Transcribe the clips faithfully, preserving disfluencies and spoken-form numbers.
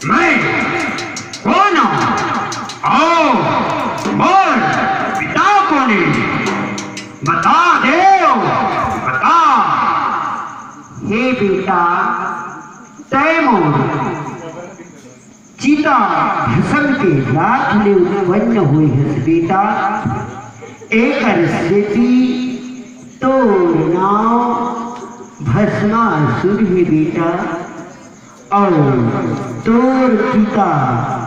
मैं कोन अंव अउ मोर पिता कोन हे? बता देव, बता। हे बेटा, तैं मोर चिता भस्म के राख ले उत्पन्न होय हस बेटा। एकर सेती तोर नांव भस्मासुर हे बेटा। अउ तोर पिता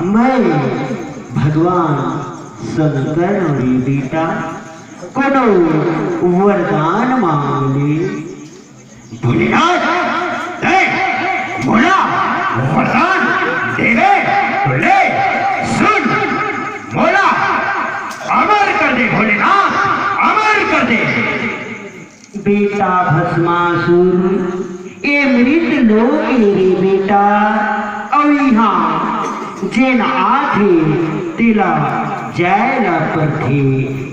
मैं भगवान शंकर हंव रे बेटा। कोनो वरदान मांग ले। भोलेनाथ, तैं मोला वरदान देबे तो ले, सुन, मोला अमर कर दे भोलेनाथ, अमर कर दे। बेटा भस्मासुर, ए मृत लोक ए रे बेटा, अउ इहां जेन आथे तेला जाय ला परथे।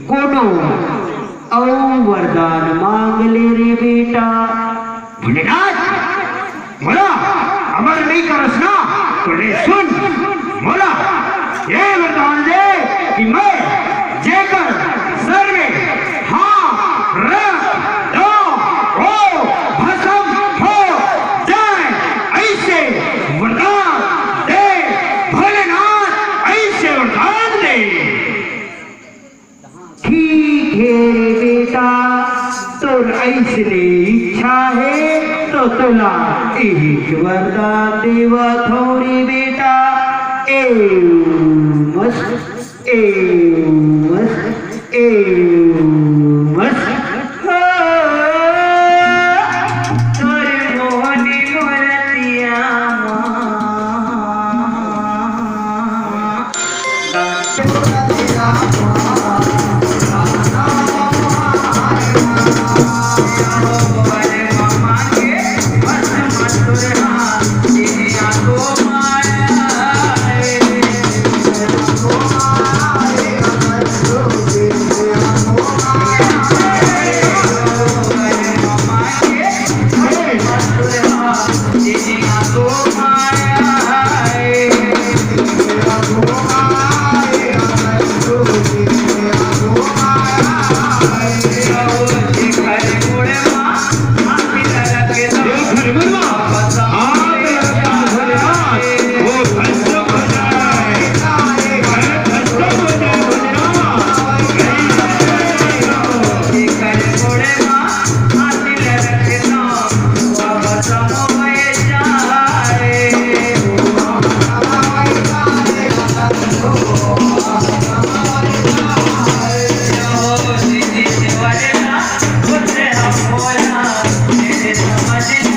कोनो अउ वरदान मांग ले रे बेटा। भोलेनाथ, मोला अमर नइ करस ना, तो ले सुन, मोला ये वरदान दे कि मैं जेकर सर में हाथ रख दो, वो भस्म हो जाए, ऐसे वरदान दे भोलेनाथ, ऐसे वरदान दे। ठीक हे रे बेटा, तोर अइसने इच्छा हे तो तोला एक वरदान देवत हंव रे बेटा। एव मस्त, एव मस्त, एव मस्त। हो, तोर मोहनी मूरतिया मा